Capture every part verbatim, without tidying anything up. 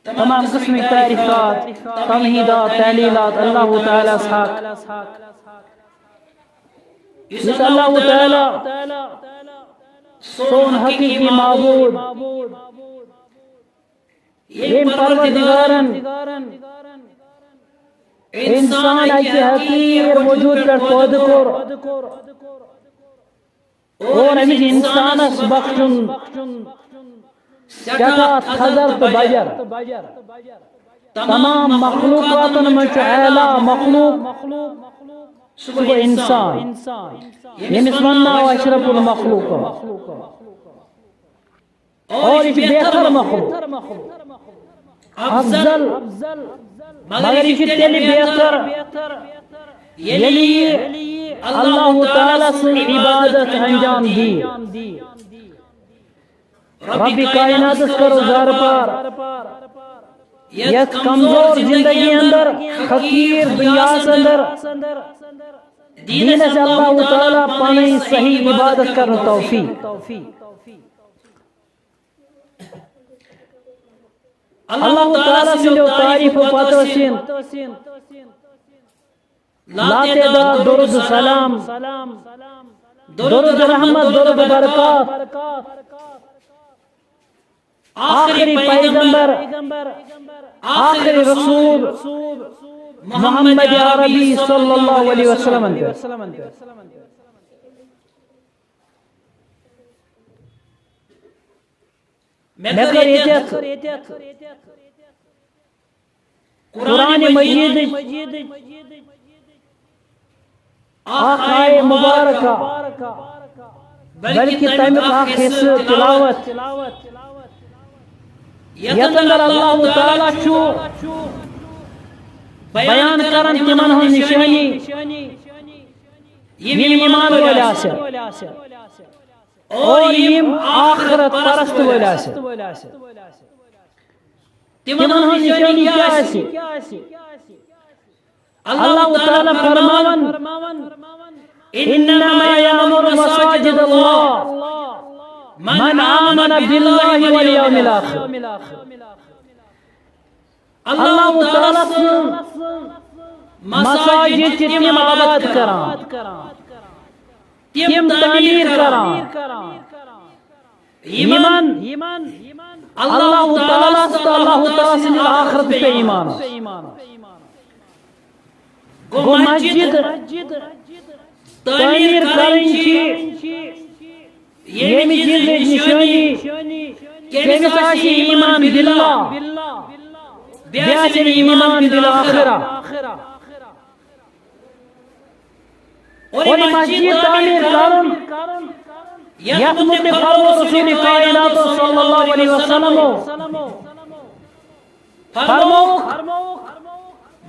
تمام قسمٕکۍ تعریفات، تمہیدات، تعلیلات اللہ تعالیٰ ہس حق۔ یُس اللہ تعالیٰ سون حقیقی معبود، ییٚمۍ پروردگارن انسان اکہِ حقیٖر وجود پٮ۪ٹھ پٲدٕ کوٚر اور أمِس انسانس بخشُن سٮ۪ٹھاہ تھزر تہٕ بجر، تمام مخلوقاتن منٛز چھُ اعلیٰ مخلوق، سُہ گوٚو انسان، ییٚمِس ونناو اشرف المخلوق۔ اور یہِ چھُ بہتر مخلوق، افضل، مگر یہِ چھُ تیٚلہِ بہتر ییٚلہِ یہِ اللہ تعالیٰ سٕنٛز عبادت انجام دی۔ رب کائناتس کرو زارٕ پار، یتھ کمزور زندگی اندر، فقیر دنیاہس اندر، دیٖنس اللہ تعالیٰ پنٕنۍ صحیح عبادت کرنُک توفیق۔ اللہ تعالیٰ سٕنٛدیو تعریٖفو پتہٕ ٲسِن لاتعداد درود و سلام، درود و رحمت، درود و برکات، آخری پیغمبر، آخری رسول محمد عربی صلی اللہ علیہ وسلم۔ مےٚ کٔر ییٚتٮ۪تھ قرآن مجیدٕچ اکھ آیہِ مبارکہ، بلکہ تمیُک اکھ حصہٕ تلاوت، یتھ اندر اللہ تعالیٰ چھُ بیان کران تِمن ہٕنٛز نشٲنی، یِم ایمان وٲلۍ آسن۔ اور یِم آخرت پرست وٲلۍ آسن۔ تِمن ہٕنٛز نشٲنی کیٛاہ آسہِ؟ اللہ تعالیٰ فرماوان، "انما یعمر مساجد اللہ من آمن باللہ والیوم الآخر۔" اللہ تعالیٰ سٕنٛز مساجد چھِ تِم آباد کران، تِم تعمیٖر کران، یِمن اللہ تعالیٰ ہس تہٕ اللہ تعالیٰ سٕنٛدِس آخرتس پٮ۪ٹھ ایمان اوس۔ گوٚو، مسجد تعمیٖر کرٕنۍ چھِ ییٚمہِ چیٖزٕچ نِشٲنی، کٔمِس آسہِ ایمان باللہ، بیٚیہِ آسہِ أمِس ایمان بالآخرہ۔ اور یہِ مسجد تعمیٖر کرُن، یتھ متعلق فرمو رسول کائنات صلی اللہ علیہ وسلم، فرمووُکھ،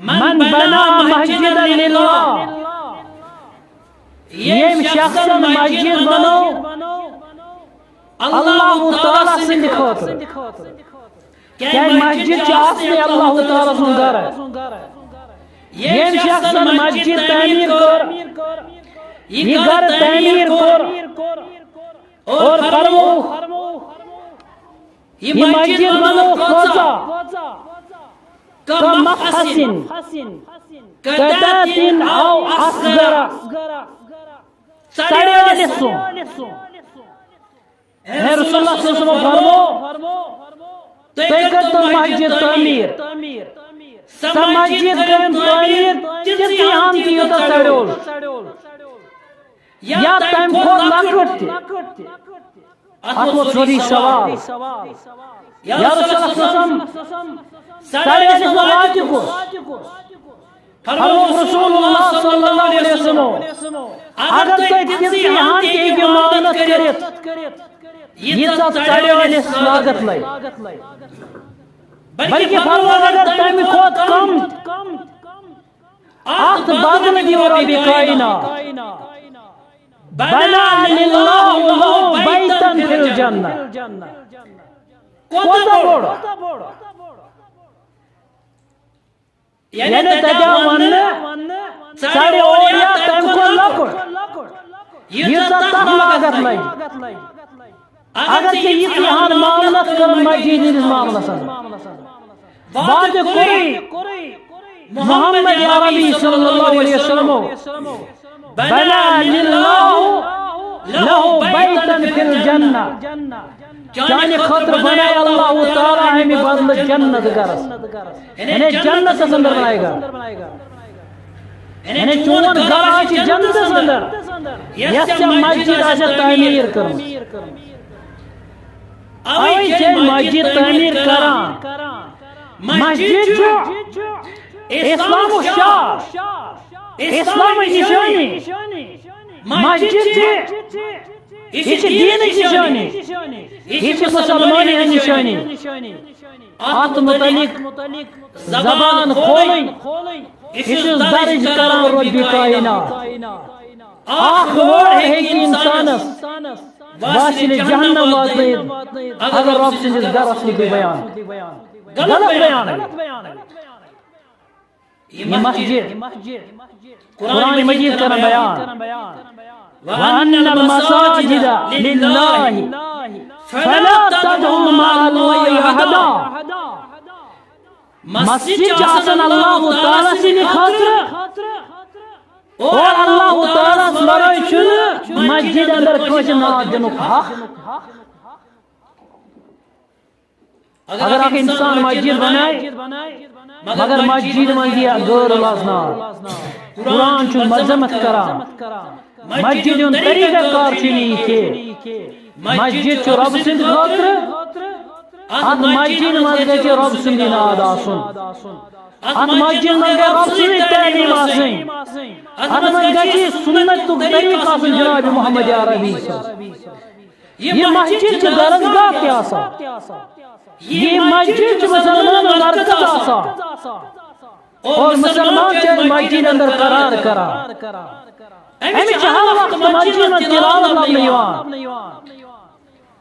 "من بنا مسجدا للہ"، ییٚمۍ شخصن مسجد بنٲو اللہ تعالیٰ سٕنٛدِ خٲطرٕ۔ کیٛازِ مسجد چھِ اصلی اللہ تعالیٰ سُنٛد گرٕ۔ ییٚمۍ شخصن مسجد تعمیٖر کٔر، یہِ گرٕ تعمیٖر کوٚر اور فرموو، یہِ مسجد بنٲو کۭژاہ؟ کمخصن، کداتن او اصغر، ژڑیٲلِس سُم۔ اے رسول اللہ صلی اللہ علیہ وسلم فرمو، تُہۍ کٔرۍتو مسجد تعمیٖر۔ سۄ مسجد کٔرِن تعمیٖر تِژٕے ہن تہِ یوٗتاہ ژڑیول۔ یا تَمہِ کھۄتہٕ لۄکٕٹ تہِ۔ اتھ ووت سورُے سوال۔ یا رسول اللہ صلی اللہ علیہ وسلم، ژڑیٲلِس واتہِ کُس؟ فرمووُکھ رسول اللہ صلی اللہ علیہ وسلم، اگر تُہۍ تِژٕے ہن تہِ ہیٚکِو معاونت کٔرِتھ، ییٖژاہ ژڑیٲلِس لاگت لگہِ، بلکہ فرموو اگر تَمہِ کھۄتہٕ کم، اتھ بدلہٕ دِیو رب کائنات، بنا للہ لہو بیتا فی الجنہ۔ کوتاہ بوٚڑ؟ یعنی تتہِ آو وننہٕ، ژڑِ اور یا تمہِ کھۄتہٕ لۄکُٹ، ییٖژاہ تتھ لاگت لگہِ۔ اگر ژےٚ یِژٕے ہن معاونت کٔرٕن مسجد ہٕنٛدِس معاملس اندر، وعدٕ کوٚرُے محمد عربی صلی اللہ علیہ وسلمو، بنا للہ لہ بیتن فی الجنہ، چانہِ خٲطرٕ بنایہِ اللہ تعالیٰ امہِ بدلہٕ جنت گرس، یعنی جنتس اندر بنایہِ گرٕ۔ یعنی چون گرٕ آسہِ جنتس اندر، یۄس ژےٚ مسجد آسہِ تعمیٖر کٔرمٕژ۔ اوے چھِ مسجد تعمیٖر کران۔ مسجد چھُ اسلامُک شعار، اسلامٕچ نشٲنی۔ مسجد چھِ، یہِ چھِ دیٖنٕچ نشٲنی، یہِ چھِ مسلمانٕچ نشٲنی۔ اتھ متعلق زبان کھولٕنۍ، یہِ چھُ درج کران رب کائنات۔ اکھ وٲر ہیٚکہِ انسانس واسلِ جہنم واتنٲیِتھ، اگر رب سٕنٛدِس گرس مُتعلق بیان۔ غلط بیان۔ یہِ مسجد، قرآن مجید کران بیان، وَأَنَّ الْمَسَاجِدَ لِلَّهِ فَلَا تَدْعُوا مَعَ اللَّهِ أَحَدًا۔ مسجد چھِ آسان اللہ تعالیٰ سٕنٛدِ خٲطرٕ، اور اللہ تعالیٰ ہس ورٲے چھُنہٕ مسجد اندر کٲنٛسہِ ناد دِنُک حق۔ اگر اکھ انسان مسجد بنایہِ، مگر مسجد منٛز ییہِ غٲر اللہ سُنٛد ناو، قرآن چھُ مذمت کران۔ مسجد ہُنٛد طریقہ کار چھُنہٕ یہِ کینٛہہ۔ مسجد چھُ رب سٕنٛدِ خٲطرٕ۔ اتھ مسجد منٛز گژھِ رب سُنٛدُے ناد آسُن۔ اتھ مسجد منٛز گژھِ رب سٕنٛزٕے تعلیٖم آسٕنۍ۔ اتھ منٛز گژھِ سنتُک طریقہٕ آسُن جناب محمد عربی سٕنٛز۔ یہِ مسجد چھِ درسگاہ تہِ آسان۔ یہِ مسجد چھِ مسلمانن مرکز آسان۔ اور مسلمان چھِ مسجد اندر قرار کران۔ أمِس چھِ ہر وقت مسجد منٛز تلاوت لبنہٕ یِوان۔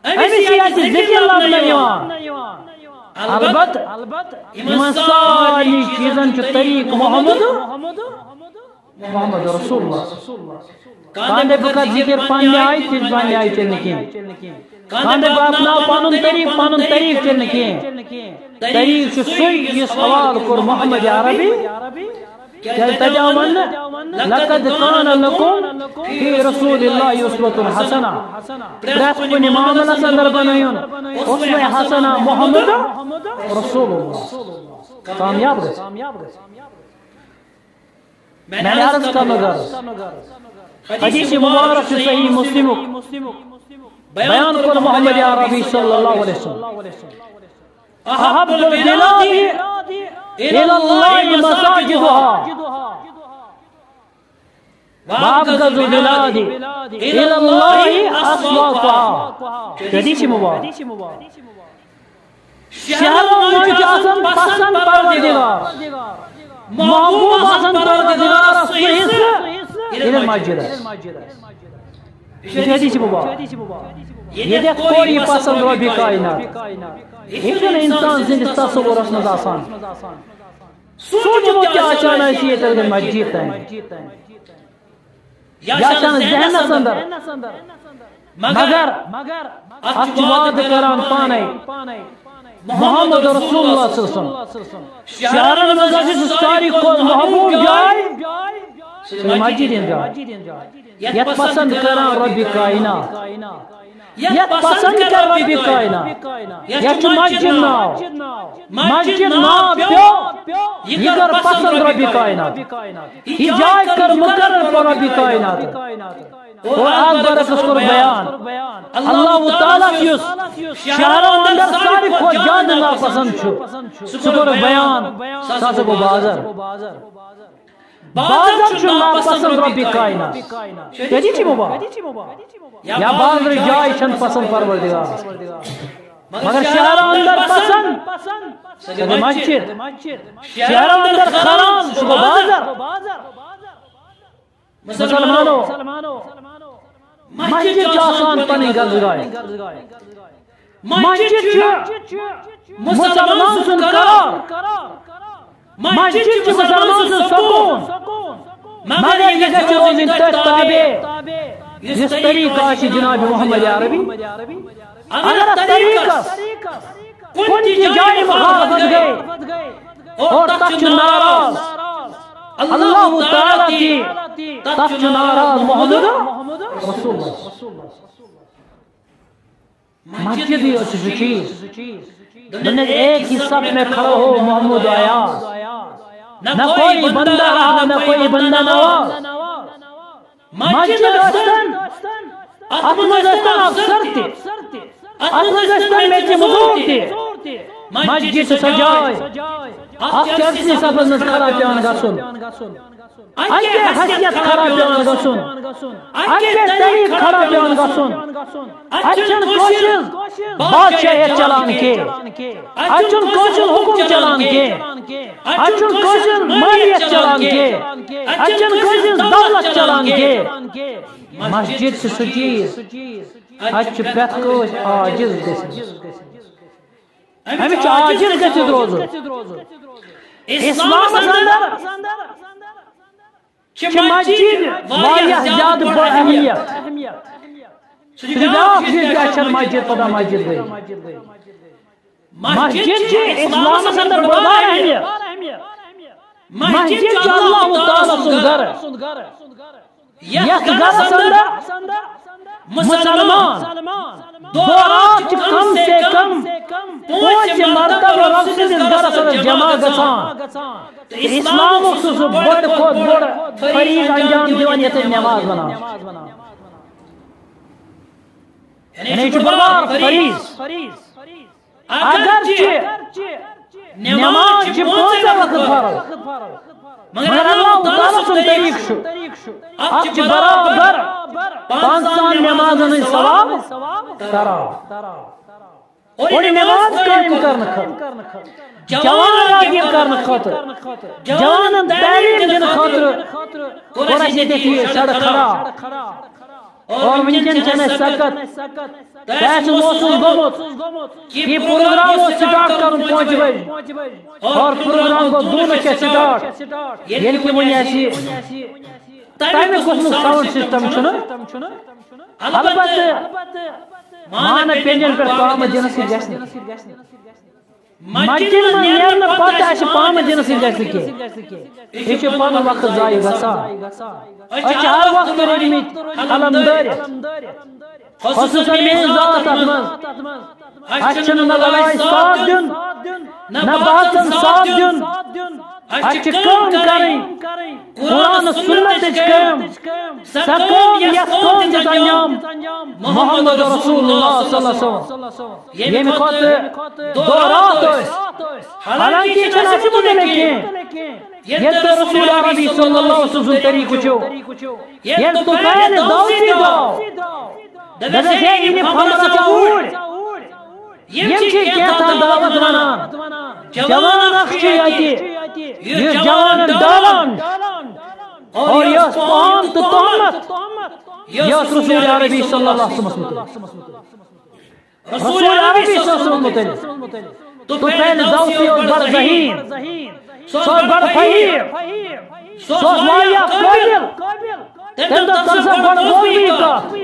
أمِس چھِ اَتہِ ذِکِر لبنہٕ یِوان۔ البتہٕ یِمن سارنٕے چیٖزن چھُ طریٖق محمد، محمد رسول اللہ۔ کانٛہہ دَپہِ بہٕ کرٕ ذِکِر پننہِ آیہِ، تیٚلہِ پننہِ آیہِ چلہِ نہٕ کینٛہہ۔ کانٛہہ دَپہِ بہٕ اپناو پنُن طریٖق، پنُن طریٖق چلہِ نہٕ کینٛہہ۔ طریٖق چھُ سُے یُس حوالہٕ کوٚر محمد عربی۔ کیٛازِ تَتہِ آو وَننہٕ، لقد کان لکم فی رسول اللہ اسوۃ حسنہ۔ پرٛٮ۪تھ کُنہِ معاملس اندر بنٲیُن اسوہ حسنہ محمد رسول اللہ۔ کامیاب گژھِ۔ میانہِ عرض کرنُک غرض، حدیث مبارک چھُ صحیح مسلمُک، بیان کوٚر محمد عربی صلی اللہ علیہ وسلم، احب البلاد الی اللہ مساجدها، وابغض البلاد الی اللہ اسواقها۔ حدیث مبارک۔ شہرن منٛز چھُ آسان پسند پروردگار، محبوب آسان پروردگارس سُہ حصہٕ ییٚلہِ مسجد آسہِ۔ یہِ چھُ حدیث مبارک۔ ییٚتٮ۪تھ کوٚر یہِ پسند رۄبِ کائنات۔ یہِ چھُنہٕ انسان سٕنٛدِس تصورس منٛز آسان۔ سوٗنٛچمُت تہِ آسہِ ہا نہٕ اَسہِ ییٚتٮ۪تھ گٔے مسجد تام۔ یہِ آسہِ ہا نہٕ ذہنس اندر۔ مگر اتھ چھُ وعدٕ کران پانے محمد رسول اللہ صلی اللہ علیہ وسلم۔ شہرن منٛز آسہِ سُہ ساروی کھۄتہٕ محبوب جاے، سُہ چھِ مسجد ہٕنٛز جاے۔ یتھ پسند کران رۄبِ کائنات۔ یتھ پسند کر رۄبِ کائنات۔ یتھ چھُ مسجد ناو۔ مسجد ناو پیوٚو، یہِ کر پسند رۄبِ کائنات۔ یہِ جاے کر مقرر پر رۄبِ کائنات۔ اور اکھ برعکس کوٚر بیان۔ اللہ تعالیٰ یُس شہرو اندر ساروی کھۄتہٕ زیادٕ ناپسند چھُ، سُہ کوٚر بیان، سُہ ہسا گوٚو بازر۔ بازر چھُ ناپسند رۄبِ کائنات۔ تیٚلہِ چھِ مُبارک۔ یا بازرٕچ جاے چھَنہٕ پسند پروردگارس۔ مگر شہرو اندر پسند، سۄ گٔے مسجد۔ شہرو اندر خراب، سُہ گوٚو بازر۔ مسلمانو، مسجد چھِ آسان پنٕنۍ گنٛدگاہ۔ مسجد چھِ مسلمان سُنٛد قرار۔ مسجد چھِ مسلمان سُنٛد سکوٗن۔ مگر یہِ گژھِ روزٕنۍ تٔتھۍ تابع، یُس طریٖقہٕ آسہِ جناب محمد عربی۔ اگر اَتھ طریٖقس کُنہِ تہِ جایہِ مخالفت گٔے اور تَتھ چھُ ناراض اللہ تعالیٰ تہِ، تَتھ چھُ ناراض محمد رسول اللہ۔ مسجد ہی اچھے چیز۔ دنیا ایک ہی صف میں کھڑا ہو محمد آیا، نہ کوئی بندہ رہا نہ کوئی بندہ نواز۔ مسجد ٲسۍتن، اتھ منٛز ٲسۍتن افسر تہِ، اتھ منٛز ٲسۍتن میٚژِ مزدور تہِ۔ مسجد چھِ سۄ جاے، اکھ چھُ اصلی صفس منٛز کھڑا پٮ۪وان گژھُن۔ اَتہِ حیثیت خراب پٮ۪وان گژھُن، اَتہِ طریٖق خراب پٮ۪وان گژھُن۔ اَتہِ چھُنہٕ کٲنٛسہِ ہٕنٛز بادشاہیت چلان کینٛہہ، اَتہِ چھُنہٕ کٲنٛسہِ ہُنٛد حُکُم چلان کینٛہہ، اَتہِ چھُنہٕ کٲنٛسہِ ہٕنٛز مٲلیت چلان کینٛہہ، اَتہِ چھُنہٕ کٲنٛسہِ ہٕنٛز دولت چلان کینٛہہ۔ مسجد چھِ سُہ چیٖز، اَتہِ چھُ پرٛٮ۪تھ کٲنٛسہِ عاجز گژھِ۔ أمِس چھُ عاجز گٔژھِتھ روزُن۔ اسلامس اندر چھِ مسجد واریاہ زیادٕ بٔڑ اہمیت۔ سُہ چھُ بیٛاکھ چیٖز، کیٛاہ چھَنہٕ مسجد پتہ مسجد گٔے۔ مسجد چھِ اسلامس اندر بٔڑ بار اہمیت۔ مسجد چھِ اللہ تعالیٰ سُنٛد گرٕ۔ یتھ گرس اندر مسلمان دۄہ راتھ چھِ کم سے کم پانٛژِ مرتبہٕ رۄب سٕنٛدِس گرس اندر جمع گژھان۔ تہٕ اسلامُک چھُ سُہ بٔڑ کھۄتہٕ بوٚڑ فریضہٕ انجام دِوان، یتھ أسۍ نماز ونان چھِ۔ یعنی یہِ چھُ بٔڑ بار فریضہٕ۔ اگرچہِ نماز چھِ پانٛژے وقت فرض، مگر اللہ تعالیٰ سُنٛد طریٖقہٕ چھُ، اکھ چھِ برابر پانٛژن نمازن ہٕنٛدۍ ثواب کران۔ اور یہِ نماز قٲیِم کرنہٕ خٲطرٕ، جوان راغب کرنہٕ خٲطرٕ، جوانن تعلیٖم دِنہٕ خٲطرٕ کوٚر اَسہِ ییٚتٮ۪تھ یہِ سڑک کھڑا۔ اور وٕنکٮ۪ن چھَنہٕ اَسہِ سکت، تۄہہِ آسہِ محسوٗس گوٚمُت کہِ پروگرام اوس سٹارٹ کرُن پانٛژِ بجہِ اور پروگرام گوٚو دوٗنہٕ شےٚ سٹارٹ، ییٚلہِ کہِ وۄنۍ اَسہِ تَمہِ قٕسمُک ساؤنڈ سسٹم چھُنہٕ۔ البتہٕ مانہٕ پیٚنجن پٮ۪ٹھ پامہٕ دِنہٕ سۭتۍ گژھِ نہٕ۔ مسجد منٛز نیرنہٕ پتہٕ آسہِ پامہٕ دِنہٕ سۭتۍ گژھِ نہٕ کینٛہہ۔ یہِ چھُ پنُن وقت ضایع گژھان۔ أسۍ چھِ ہر وقتہٕ روٗدمٕتۍ علم دٲرِتھ۔ خصوٗصاً میٛٲنۍ ذات اَتھ منٛز۔ اَسہِ چھُنہٕ نہ لڑایہِ ساتھ دیُن، نہ بحثن ساتھ دیُن۔ اَسہِ چھِ کٲم کرٕنۍ، قرآن و سنتٕچ کٲم۔ سۄ کٲم یۄس کٲم دِژ انجام محمد رسول اللہ صلی اللہ علیہ وسلم، ییٚمہِ کھۄتہٕ دۄہ راتھ ٲسۍ۔ حالانکہ یہِ چھُنہٕ اَسہِ مُتعلق کینٛہہ۔ ییٚلہِ تۄہہِ رسول عربی صلی اللہ علیہ وسلم سُنٛد طریٖقہٕ چھُو، ییٚلہِ طفیل دوسی گوٚو، دَپٮ۪س، ہے، یِم پھمبرَژھ اوٗرۍ، یِم چھِ کینٛژھا دعوت وَنان۔ جوان اکھ چھُ ییٚتہِ، یُس جوانَن ڈالان، اور یہِ ٲس پہم تہٕ تہمت، یہِ ٲس رسول عربی صلی اللہ علیہ وسلمَس مُتعلق۔ رسول عربی صلی اللہ علیہ وسلم مُتعلق۔ طفیل دوسی اوس بڑٕ ذہین، سُہ اوس بڑٕ فہیم، سُہ اوس واریاہ قٲبِل۔ تٔمۍ دوٚپ، تٔمۍ سٕنٛز گۄڈٕ بوز بہٕ یہِ کَتھ۔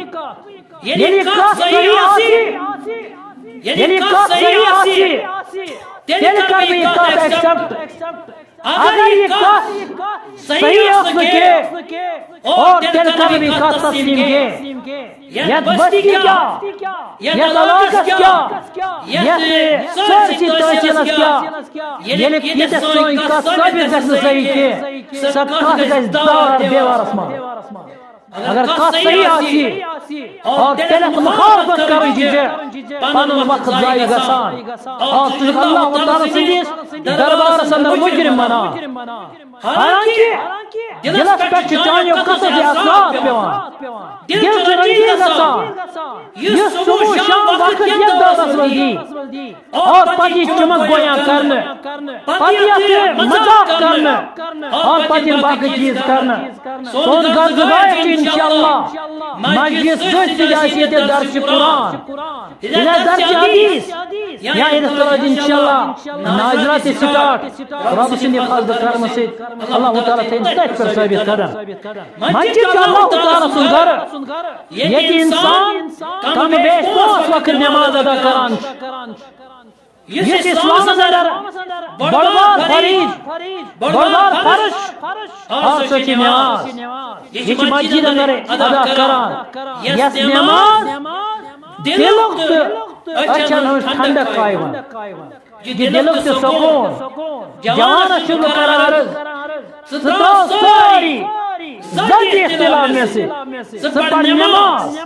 ییٚلہِ یہِ کَتھ صحیح آسہِ، ییٚلہِ یہِ کَتھ صحیح آسہِ، تیٚلہِ کَرٕ بہٕ یہِ کَتھ ایکسیپٹ۔ اگر یہِ کتھ صحیح ٲس نہٕ کینٛہہ، اور تیٚلہِ کرٕ نہٕ یہِ کتھ تسلیم کینٛہہ۔ یتھ بستی کیٛاہ، یتھ علاقس کیٛاہ، یتھ سٲرسٕے تحصیلس کیٛاہ، ییٚلہِ ییٚتٮ۪تھ سٲنۍ کتھ ثٲبت گژھِ نہٕ صحیح کینٛہہ، سۄ کتھ گژھِ دار دیوارس منٛز۔ اگر کتھ صحیح آسہِ اور تیٚلہِ اتھ مخالفت کرٕنۍ چھِ ژےٚ پنُن وقت ضایع گژھان۔ آ، ژٕ چھُکھ اللہ تعالیٰ سٕنٛدِس دربارس اندر مجرم بنان۔ حالانکہ دلس پٮ۪ٹھ چھِ چانیو کتھو سۭتۍ اثرات پٮ۪وان۔ دل چھُ رنجیٖن گژھان۔ یُس صبح شام وقت یتھ دٲدس منٛز یی، اور پتہٕ یی چمک گویاں کرنہٕ، پتہٕ یتھ مذاق کرنہٕ، اور پتہٕ یِن باقٕے چیٖز کرنہٕ۔ سون گرٕ گزارش چھُ انشاءاللہ مسجد سۭتۍ سۭتۍ آسہِ ییٚتہِ درسِ قرآن، یا درسِ حدیث، یا ییٚتہِ کرو انشاءاللہ ناظرات سٹارٹ۔ رب سٕنٛدِ فضلہٕ کرمہٕ سۭتۍ اللہ تعالیٰ تھٲیِن تٔتھۍ پٮ۪ٹھ ثٲبت قدم۔ مسجد چھُ اللہ تعالیٰ سُنٛد گرٕ، ییٚتہِ انسان کم بیش پانٛژھ وقت نماز ادا کران چھُ۔ یُس اسلامس اندر بڑبار فرض، بڑبار فرض، آ، سۄ چھِ نماز۔ یہِ چھِ مسجد اندر ادا کران، یۄس نماز دلُک تہٕ أچھن ہٕنٛز ٹھنڈک تھاوان۔ یہِ دلُک تہِ سکوٗن۔ جوانس چھُس بہٕ کران عرض، ژٕ ترٛاو سٲری ذٲتی اختلاف مےٚ سۭتۍ، ژٕ پَر نماز،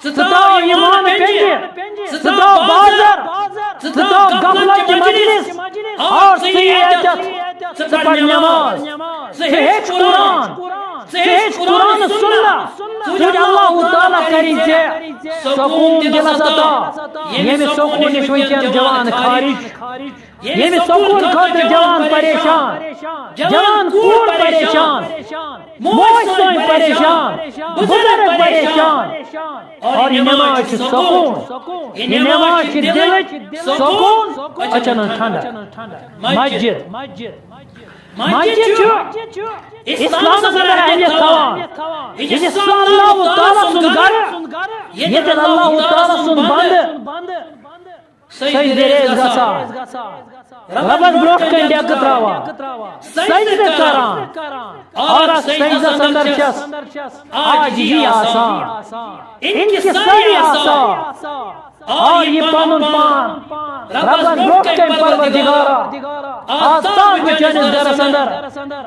ژٕ ترٛاو یہِ مانہٕ پٮ۪نجہِ، ژٕ ترٛاو بازر، ژٕ ترٛاو غفلت چہِ مجلس، اور ژٕ یہِ ییٚتٮ۪تھ، ژٕ پَر نماز، ژٕ ہیٚچھ قرآن، ژٕ ہیٚچھ قرآن سُنت، ژٕ وٕچھ اللہ تعالیٰ کری ژےٚ سکوٗن دلس عطا، ییٚمہِ سکوٗن نِش وٕنکٮ۪ن جوان خارج۔ ییٚمہِ سکوٗن خٲطرٕ جوان پریشان، جوان کوٗر پریشان، موج سٲنۍ پریشان، بُزرگ پریشان۔ اور یہِ نماز چھِ سکوٗن، یہِ نماز چھِ دِلٕچ سکوٗن، أچھن ہٕنٛز ٹھنڈک۔ مسجد، مسجد چھُ اسلامس اندر اہمیت تھاوان۔ یہِ چھُ اللہ تعالیٰ سُنٛد گرٕ، ییٚتٮ۪ن اللہ تعالیٰ سُنٛد بندٕ سجدٕ ریز گژھان، ربس برونٛٹھ کنہِ ڈیکہٕ تراوان، سجدٕ کران، اور اتھ سجدس اندر چھس عاجزی آسان، انکساری آسان، اور یہِ پنُن پان ربس برونٛٹھ کنہِ، پروردگارا، آز تاج بہٕ چٲنِس گرس اندر،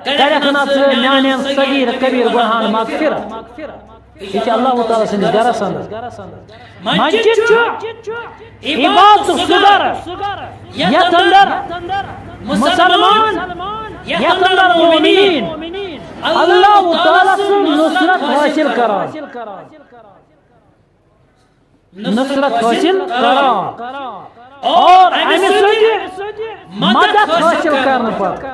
کرکھ نہ ژٕ میانٮ۪ن صغیر کبیر گناہن مغفرت۔ یہِ چھِ اللہ تعالیٰ سٕنٛدِس گرس اندر۔ مسجد چھُ عبادتُک سُہ گر، یتھ اندر مسلمان، یتھ اندر مومنین اللہ تعالیٰ سٕنٛز نصرت حٲصِل کران، نصرت حٲصِل کران۔ اور امہِ سۭتۍ مدد حٲصِل کرنہٕ پتہٕ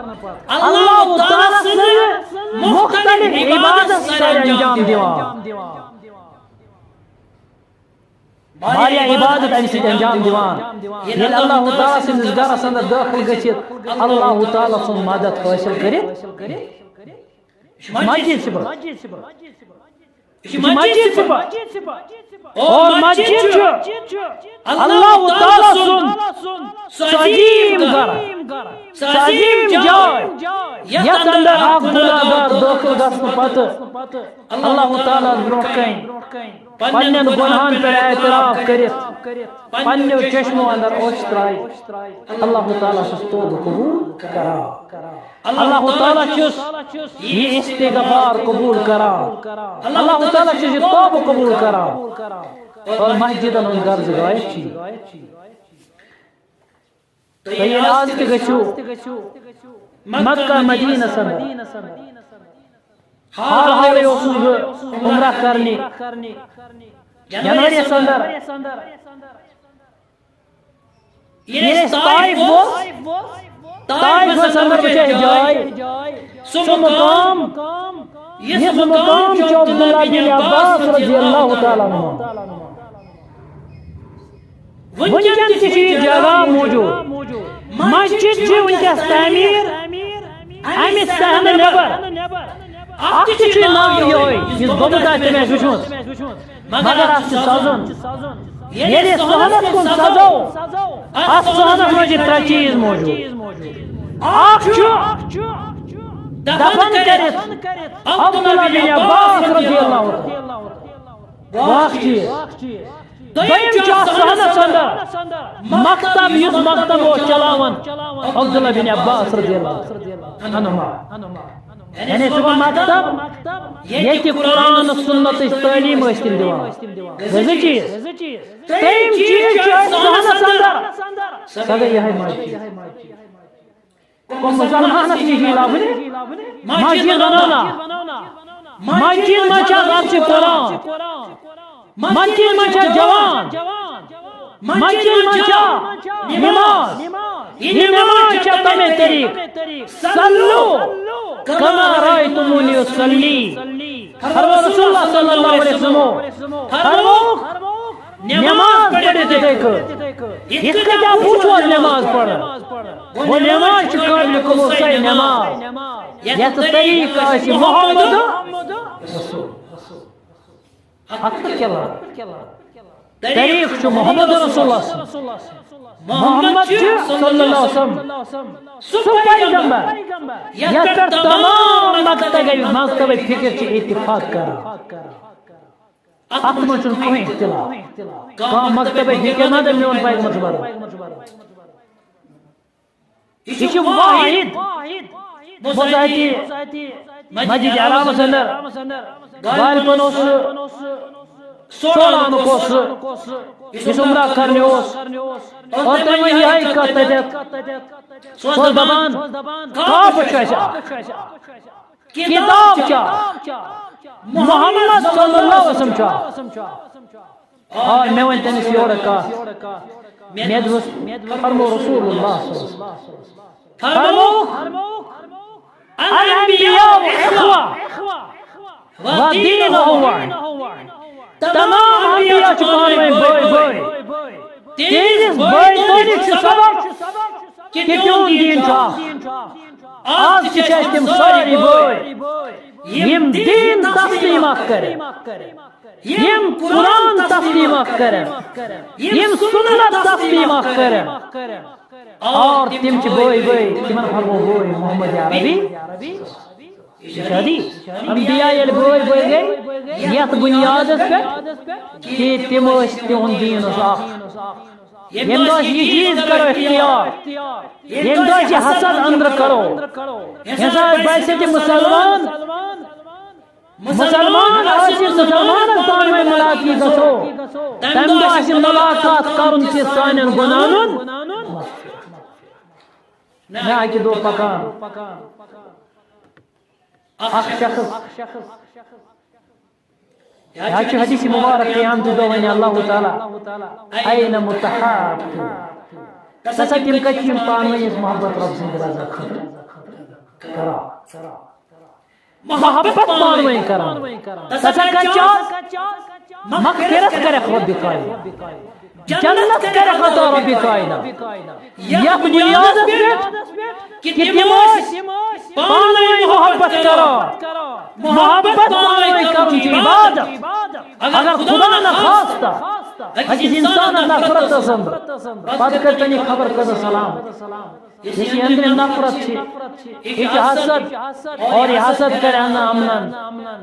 اللہ تعالیٰ سٕنٛز مختلف عبادت سر انجام دِوان۔ واریاہ عبادت امہِ سۭتۍ انجام دِوان۔ ییٚلہِ اللہ تعالیٰ سٕنٛدِس گرس اندر دٲخل گٔژھِتھ اللہ تعالیٰ سُنٛد مدد حٲصِل کٔرِتھ، مسجد چھِ بہٕ، یہِ چھِ مسجد چھِ بہٕ، اور مسجد چھُ اللہ تعالیٰ سُنٛد سُہ عظیٖم گرٕ، سُہ عظیٖم جاے، یتھ اندر اکھ گناہگار دٲخل گژھنہٕ پتہٕ اللہ تعالیٰ برونٛٹھ کنہِ پننٮ۪ن گۄنہن پٮ۪ٹھ اعتراف کٔرِتھ، پننیو چشمو اندر اوٚش ترٛایہِ، اللہ تعالیٰ چھُس توبہٕ قبوٗل کران۔ اللہ تعالیٰ چھُس یہِ استغفار قبوٗل کران۔ اللہ تعالیٰ چھُس یہِ توبہٕ قبوٗل کران۔ اور مسجدن ہُنٛد درجہٕ غایب چھُ یہِ۔ تُہۍ ییٚلہِ آز تہِ گٔژھِو مکہ مدینس اندر، حال حالٕے اوسُس بہٕ عمرہ کرنہِ جنوریَس اندر۔ ییٚلہِ أسۍ طائف ووت، طائفس اندر وٕچھ اَسہِ جاے، سُہ مقام، یُس مقام چھُ عبداللہ بن عباس رضی اللہ تعالیٰ عنہ۔ وٕنکٮ۪ن تہِ چھِ یہِ جگہ موجود۔ مسجد چھِ وٕنکٮ۪س تعمیٖر اَمہِ صحنہٕ نٮ۪بر۔ اکھ تہِ چھُ ناو یِہوٚے، یُس گوٚمُت آسہِ تٔمۍ آسہِ وٕچھمُت۔ مگر اتھ چھُ سزُن۔ ییٚلہِ أسۍ صحنس کُن سزو، اتھ صحنس منٛز چھِ ترٛےٚ چیٖز موجود۔ اکھ چھُ دفن کٔرِتھ عبداللہ بن عباس رضی اللہ عنہ۔ بیٛاکھ چیٖز۔ دوٚیِم چھُ اتھ صحنس اندر مکتب، یُس مکتب اوس چلاوان عبداللہ بن عباس رضی اللہ عنہما۔ یعنی سُہ گوٚو مکتب، ییٚتہِ قرآن سُنتٕچ تعلیٖم ٲسۍ تِم دِوان۔ گٔے زٕ چیٖز۔ ترٛیٚیِم چیٖز چھُ اَسہِ صحنس اندر۔ سۄ گٔے یِہوٚے مسجد۔ کُم مسلمانس نِش یی لبنہٕ؟ مسجد بناونا۔ مسجد منٛز چھا درسِ قرآن؟ مسجد منٛز چھا جوان؟ مسجد منٛز چھا نماز؟ یہِ نماز چھا تمے طریقہٕ؟ صلوا کما رأیتمونی اصلی۔ فرمو رسول اللہ صلی اللہ علیہ وسلم، فرمو نماز پٔرِو تِتھے کٔنۍ، یِتھ کٔنۍ آپ وٕچھو نماز پران۔ گوٚو نماز چھِ قابل قبول سۄے نماز یتھ طریقہٕ آسہِ محمد رسول۔ اتھ کیٛاہ لگان؟ طریق چھُ محمد رسول اللہ صلی اللہ علیہ وسلم۔ محمد چھُ صلی اللہ علیہ وسلم سُہ پیغمبر یتھ پٮ۪ٹھ تمام مکتبے، مکتبے فکر چھِ اتفاق کران۔ اتھ منٛز چھُنہٕ کٕہٕنۍ اختلاف۔ کانٛہہ مکتبے فکر ما دپہِ میون پیغمبر چھُ بدل۔ یہِ چھُ واحد۔ بہٕ اوسُس اَتہِ مسجد حرامس اندر، غالباً اوس سُہ سولانُک اوس سُہ، یُس عمرہ کرنہِ اوس۔ اور تٔمۍ ؤنۍ یِہے کتھ تتٮ۪تھ۔ سُہ اوس دپان، کعبہٕ چھُ اَسہِ اکھ، کتاب چھِ اکھ، محمد صلی اللہ علیہ وسلم چھُ اکھ۔ آ، مےٚ وَنہِ تٔمِس یورٕ کَتھ۔ مےٚ دوٚپُس، فرمو رسول اللہ صلی اللہ علیہ وسلم۔ فرمووُکھ، الانبیاء اخوہ و دین اخوہ۔ تمام انبیاء چھِ پانہٕ ؤنۍ بٲے بٲے۔ تِہنٛدِس بٲے بٲیِس چھُ سبب کہِ تِہُنٛد دین چھُ اکھ۔ آز تہِ چھِ اَسہِ تِم سٲری بٲے، یِم دین تسلیم اکھ کرن۔ یِم قرآن تسلیم اکھ کرن، یِم سنت تسلیم اکھ کرن، اور تِم چھِ بٲے بٲے، تِمن فرمو بٲے محمد عربی۔ یہِ چھِ حدیث۔ انبیاء ییٚلہِ بٲے بٲے گٔے یتھ بُنیادس پٮ۪ٹھ کہِ تِم ٲسۍ، تِہُنٛد دیٖن اوس اکھ۔ ییٚمہِ دۄہ أسۍ یہِ چیٖز کرو اختیار، ییٚمہِ دۄہ أسۍ یہِ حسد أنٛدرٕ کرو، ییٚمہِ ساتہٕ باسہِ تہِ مسلمان، مسلمان آسہِ، مسلمانن پانہٕ ؤنۍ ملاقات گژھو، تمہِ دۄہ آسہِ ملاقات کرُن تہِ سانٮ۪ن گۄناہن۔ مےٚ اکہِ دۄہ پکان اکھ شخص، یہِ حظ چھُ حدیث مبارک قیامتُک دۄہ وَنہِ اللہ تعالیٰ، "أين متحابون؟" ژٕ سا تِم کتہِ چھِ یِم پانہٕ ؤنۍ أسۍ محبت رۄب سٕنٛدِ رضا خٲطرٕ کران؟ محبت پانہٕ ؤنۍ کران۔ ژٕ سا کتہِ چھِ آز؟ مغفرت کرکھ رۄبِ کائنات، جنت کرکھ عطا رۄبِ کائنات۔ یتھ بُنیادس پٮ۪ٹھ کہِ تِم ٲسۍ پانہٕ ؤنۍ محبت کران۔ محبت پانہٕ ؤنۍ کرُن چھُ عبادت۔ اگر خدا نہ خواستہ أکِس انسانس نفرت ٲس أنٛدرٕ، پتہٕ کٔر تٔمۍ خبر کۭژاہ سلام۔ یُس یہِ أنٛدرِم نفرت چھِ، یہِ چھِ حسد، اور یہِ حسد کرِ انہٕ عملن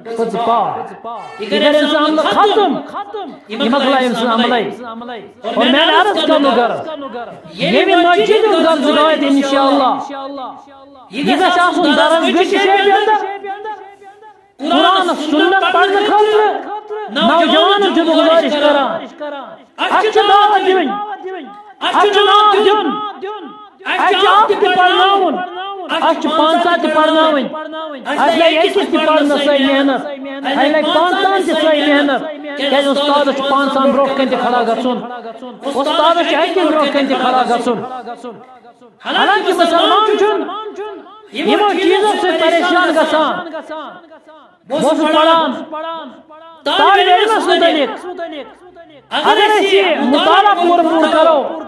پٔژٕ پاک۔ یہِ کرِ أمۍ سٕنٛز عملہٕ ختم، یہِ مۄکلایہِ أمۍ سٕنٛز عملے۔ اور میانہِ عرض کرنُک غرض، ییٚمہِ مسجد ہُنٛد غرض روزِ انشاءاللہ، یہِ گژھِ آسُن درس گٔژھِتھ شیپہِ اندر۔ قرآن سنت پرنہٕ خٲطرٕ نوجوانن چھُس بہٕ گُزٲرِش کران، اَسہِ چھِ دعوت دِنۍ، اَسہِ چھُ ناو دیُن، اَسہِ چھُ اکھ تہِ پرناوُن، اَسہِ چھُ پانٛژھ ہتھ تہِ پرناوٕنۍ، اَسہِ لگہِ أکِس تہِ پرنس سۄے محنت، اَسہِ لگہِ پانٛژن تہِ سۄے محنت، کیازِ اُستادس چھُ پانٛژن برونٛٹھ کنہِ تہِ کھڑا گژھُن، اُستادس چھُ اَکہِ برونٛٹھ کنہِ تہِ کھڑا گژھُن۔ حالانکہ مسلمان چھُنہٕ یِمو چیٖزو سۭتۍ پریشان گژھان۔ بہٕ اوسُس پران طالب علمس متعلق، اگر أسۍ یہِ مطالعہ پوٗرٕ پوٗرٕ کرو،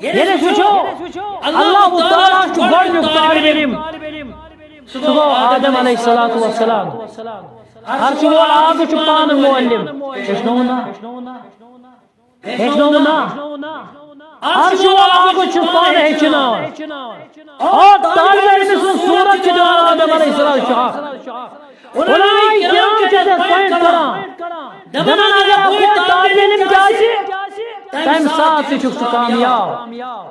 ییٚلہِ أسۍ وٕچھو، اللہ تعالیٰ چھُ گۄڈٕنیُک طالب علم، سُہ گوٚو آدم علیہ الصلوۃ والسلام۔ عرشہِ وول آب چھُ پانہٕ معلم، ہیٚچھنووُن نا؟ ہیٚچھنووُن نا؟ عرشہِ وول آب چھُ پانہٕ ہیٚچھناوان۔ اور طالب علم سٕنٛز صورت چھِ دِوان آدم علیہ السلام شاہ۔ علماء کرام چھِ اَتٮ۪تھ پوینٹ کران۔ دَپان اگر بوٚڑ طالب علم تہِ آسہِ، تَمہِ ساتہٕ تہِ چھُکھ ژٕ کامیاب۔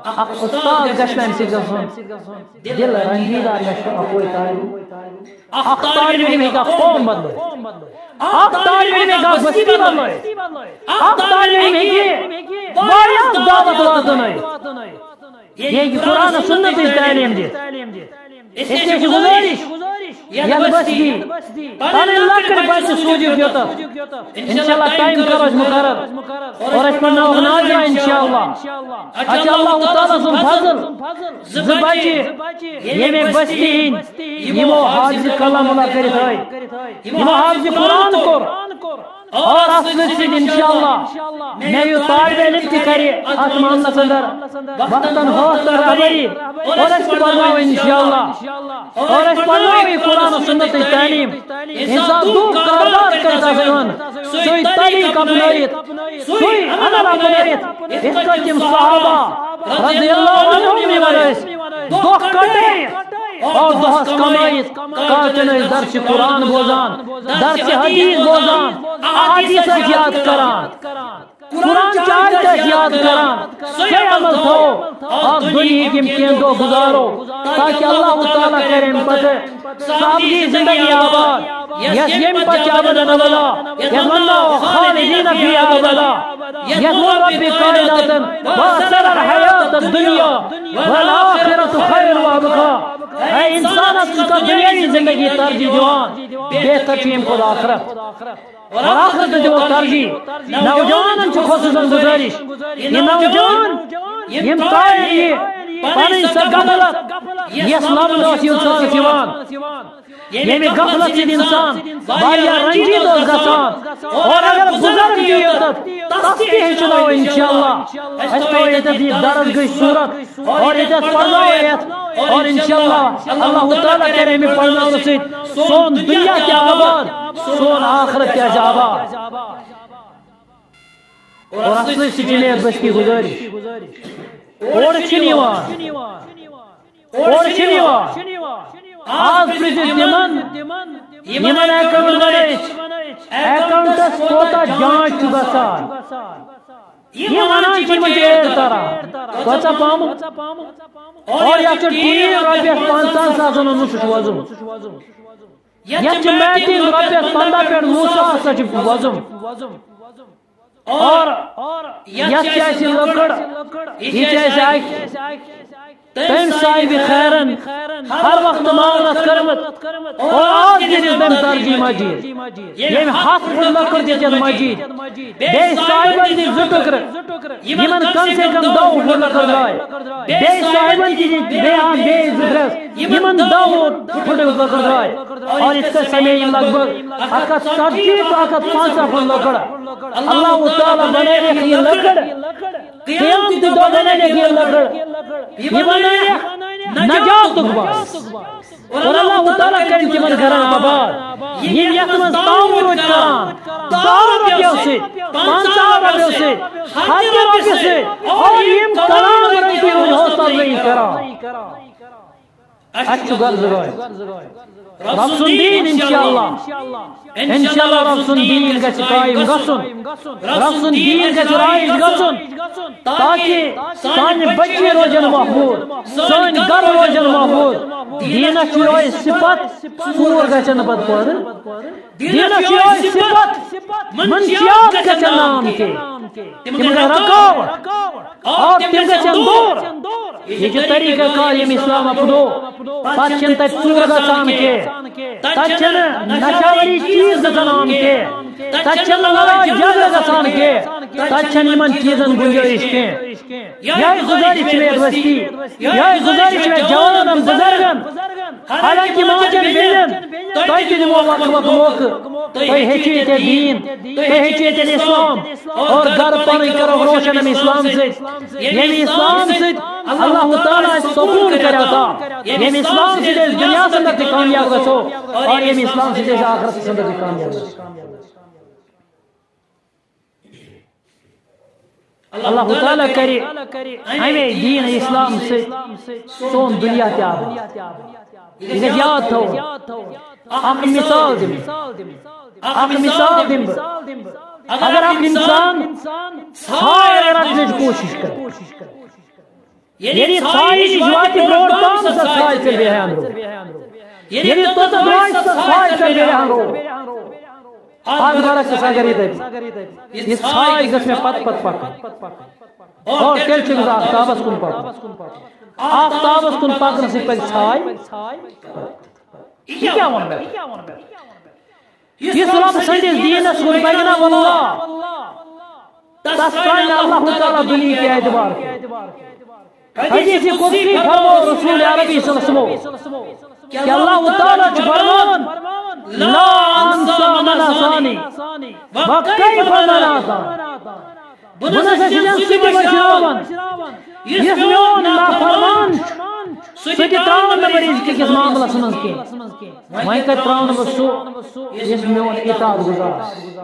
اکھ اُستاد گژھِ تَمہِ سۭتۍ گژھُن دِل رنجیدہ، مےٚ چھُ اَکوے طالب۔ اکھ طالب علم ہیٚکہِ اکھ قوم بدلٲوِتھ۔ اکھ طالب علم ہیٚکہِ اکھ بستی بدلٲوِتھ۔ اکھ طالب علم ہیٚکہِ واریاہ دعوت واتنٲوِتھ۔ یہِ ہیٚکہِ قرآن و سنتٕچ تعلیٖم دِتھ۔ اس لیے چھِ گُزٲرِش، یَتھ بستی پنٕنۍ لۄکٕٹۍ بچہٕ سوٗزِو یوٚتَتھ۔ انشاءاللہ ٹائم کرو أسۍ مقرر اور أسۍ پرناوکھ ناظرہ انشاءاللہ۔ اَتہِ چھُ اللہ تعالیٰ سُنٛد فضل۔ زٕ بچہِ ییٚمے بستی ہٕنٛدۍ، یِمو حافظ کلام اللہ کٔرِتھ آے، یِمو حافظ قرآن کوٚر، اور اَتھ سۭتۍ سۭتۍ انشاءاللہ مےٚ یُتھ طالب علم تہِ کرِ اَتھ معاملس اندر وقتاً فوقتاً رہبری، اور أسۍ تہِ پرناوو انشاءاللہ، اور أسۍ پرناوو یہِ قرآن و سنتٕچ تعلیٖم۔ انسان دُکھ کاربار کٔرِتھ آسہِ یِوان، سُے طریٖق اپنٲیِتھ، سُے عمل اپنٲیِتھ، یِتھ کٔنۍ تِم صحابہ رضی اللہ عنہم نِوان ٲسۍ، دۄہ کَٹٲیِتھ اور دۄہَس کمٲیِتھ، کالچَن ٲسۍ درسِ قرآن بوزان، درسِ حدیث بوزان، احادیث ٲسۍ یاد کران۔ قرآن چاے تہِ ٲسۍ یاد کران، سُے عمل تھاوو، اَتھ دُنیہٕکۍ یِم کینٛہہ دۄہ گُزارو، تاکہِ اللہ تعالیٰ کرِ اَمہِ پتہٕ سۄ ابدی زندگی آباد، یۄس ییٚمہِ پتہٕ چھِ ابداً ابدا، یَتھ وَننہٕ آو خالدین فیہا ابدا، یَتھ ووٚن رۄبِ کائناتن، وَأَحْسَنَ الْحَيَاةَ الدُّنْيَا وَالْآخِرَةُ خَيْرٌ وَأَبْقَى۔ اے انسان، ژٕ چھُکھ دُنیاوی زندگی ترجیح دِوان، بہتر چھُ ییٚمہِ کھۄتہٕ آخرت۔ اور آخرت دِمو ترجیح۔ نوجوانن چھِ خصوصاً گزارش، یہِ نوجوان یِم ترٛاوَن یہِ پنٕنۍ سۄ غفلت، یۄس لبنہٕ ٲس انسانس یِوان، ییٚمہِ غفلت سۭتۍ انسان واریاہ رنجیدٕ اوس گژھان۔ اور اگر بزرگ تہِ یوتتھ، تس تہِ ہیٚچھناوو انشاءاللہ۔ أسۍ تھاوو ییٚتٮ۪تھ یہِ درس گٔے صورت۔ اور ییٚتٮ۪تھ پرناوو یتھ۔ اور انشاءاللہ اللہ تعالیٰ کرِ اَمہِ پرناونہٕ سۭتۍ سون دُنیا تہِ آباد، سون آخرت تہِ آسہِ آباد۔ اور اصلی سۭتۍ چھِ مےٚ بستی گُزٲرِش۔ اورٕ چھِنہٕ یِوان۔ اورٕ چھِنہٕ یِوان۔ آز پرٛژھِو تِمن، یِمن account بنٲیِتھ، accountس کوتاہ جانچ چھُ گژھان۔ یہِ وَنان چھِ، یِمَن چھِ add تَران۔ کۭژاہ پامہٕ؟ اور یَتھ چھُ ٹیٖن رۄپیَس پنٛژاہَن ساسَن اوٚنمُت، سُہ چھُ وۄزُم۔ یَتھ چھِ میٹِنٛگ رۄپیَس پنٛداہ پٮ۪ٹھ وُہ ساس، سۄ چھِ وۄزُم۔ اور یَتھ چھِ اَسہِ لٔکٕر، یہِ چھِ اَسہِ اَکہِ تٔمۍ صاحبِ خیرن ہر وقتہٕ مانت کٔرمٕژ، اور آز تہِ دِژ تٔمۍ ترجیح مسجد۔ ییٚمۍ ہتھ فُٹ لٔکٕر دِژ یَتھ مسجد، بیٚیہِ صاحبن دِتۍ زٕ ٹُکرٕ، یِمن کم سے کم دَہ فُٹ لٔکٕر درٛاے۔ بیٚیہِ صاحبن تہِ دِتۍ بیٚیہِ اکھ، بیٚیہِ زٕ ترٛےٚ، یِمن دَہ فُٹ لٔکٕر درٛاے۔ اور یِتھ کٔنۍ سَمے یِم لگ بگ اکھ ہتھ ژتجی تہٕ اکھ ہتھ پنٛژاہ فُٹ لٔکٕر۔ اللہ تعالیٰ بنٲوِکھ یہِ لٔکٕر۔ قیامتٕکۍ دۄہ بنٲوِکھ یہِ لٔکٕر، یہِ بنٲوِکھ نجاتُک باعث۔ اور اللہ تعالیٰ کَرِ تِمن گرن آباد، یِم یَتھ منٛز تعاون روزِ کران، دَہو رۄپیو سۭتۍ، پنٛژاہو رۄپیو سۭتۍ، ہتہِ رۄپیہِ سۭتۍ، اور یِم تمام رۄپیہِ روزِ حوصلہٕ افزٲیی کران۔ اَسہِ چھُ غرض رٲے۔ رب سُنٛد دیٖن، انشاءاللہ، انشاءاللہ رب سُنٛد دیٖن گژھِ قٲیِم گژھُن، رب سُنٛد دیٖن گژھِ رٲیِج گژھُن، تاکہِ سانہِ بچی روزن محفوٗظ، سٲنۍ گرٕ روزن محفوٗظ۔ دیٖنس چھُ یِہوٚے صفت، ژوٗر گژھن نہٕ پتہٕ پٲدٕ۔ دیٖنس چھُ یِہوٚے صفت، منشیات گژھن نہٕ آمتہِ، تِم گژھن رکاوٹ۔ اور تِم گژھن دوٗر۔ یہِ چھُ طریٖقہ کار ییٚمۍ اسلام اپنو۔ پتہٕ چھِنہٕ تتہِ ژوٗر گژھان کینٛہہ۔ تتہِ چھِنہٕ نشاوری چیٖز گژھان عام کینٛہہ۔ تتہِ چھِنہٕ لڑٲے جھگڑٕ گژھان کینٛہہ۔ تتہِ چھَنہٕ یِمن چیٖزن گُنجٲیِش کینٛہہ۔ یِہوٚے گُزٲرِش چھِ مےٚ یَتھ وستی۔ یِہوٚے گُزٲرِش چھِ مےٚ جوانن، بُزرگن۔ حالانکہ ماجن بیٚنٮ۪ن، تۄہہِ تہِ دِمو وقت وقت موقعہٕ۔ تُہۍ ہیٚچھِو ییٚتہِ دیٖن، تُہۍ ہیٚچھِو ییٚتہِ اسلام۔ اور گھر پنٕنۍ کرو روشن امہِ اسلام سۭتۍ۔ ییٚمہِ اسلام سۭتۍ اللہ تعالیٰ اسہِ سکوٗن کرِ عطا۔ ییٚمہِ اسلام سۭتۍ أسۍ دُنیاہس اندر تہِ کامیاب گژھو اور ییٚمہِ اسلام سۭتۍ أسۍ آخرتس اندر تہِ کامیاب گژھو۔ اللہ تعالیٰ کرِ امے دین اسلام سۭتۍ سون دنیا تہِ آباد۔ یہِ گژھِ یاد تھاوُن۔ اکھ مثال دِمہٕ، اکھ مثال دِمہٕ بہٕ۔ اگر اکھ انسان ژھاے رٹنٕچ کوٗشش کرِ، ییٚلہِ یہِ ژھایہِ نِش واتہِ برونٛٹھ تام، سۄ ژھاے ژٔلہِ بیٚیہِ ہاندرو۔ ییٚلہِ یہِ توٚتَتھ واتہِ، سۄ ژھاے ژٔلہِ بیٚیہِ ہاندرو۔ آز برعکس اگر یہِ دَپہِ، یہِ ژھاے گٔژھ مےٚ پتہٕ پتہٕ پکٕنۍ۔ اور تیٚلہِ چھُ أمِس آفتابس کُن پکُن۔ آفتابس کُن پکنہٕ سۭتۍ پکہِ ژھاے۔ یہِ کیٛاہ ووٚن مےٚ؟ یُس رۄب سٕنٛدِس دیٖنس کُن پکہِ نا، واللہ، تس ژانہِ نہٕ اللہ تعالیٰ دُنیہٕکہِ اعتبار۔ حدیث قدسی فرمو رسول عربی صلی اللہ علیہ وسلم، کہ اللہ تعالیٰ چھُ فرمان، "لا انسیٰ من عصانی، وکیف من عصانی۔" بہٕ نہ سا چھُس سُہ تہِ مٔشراوان، یُس میون نافرمان چھُ، سُہ تہِ ترٛاوَن نہٕ بہٕ رِزقہٕ کِس معاملَس منٛز کینٛہہ۔ وۄنۍ کَتہِ ترٛاوَن بہٕ سُہ، یُس میون اطاعت گُزار آسہِ؟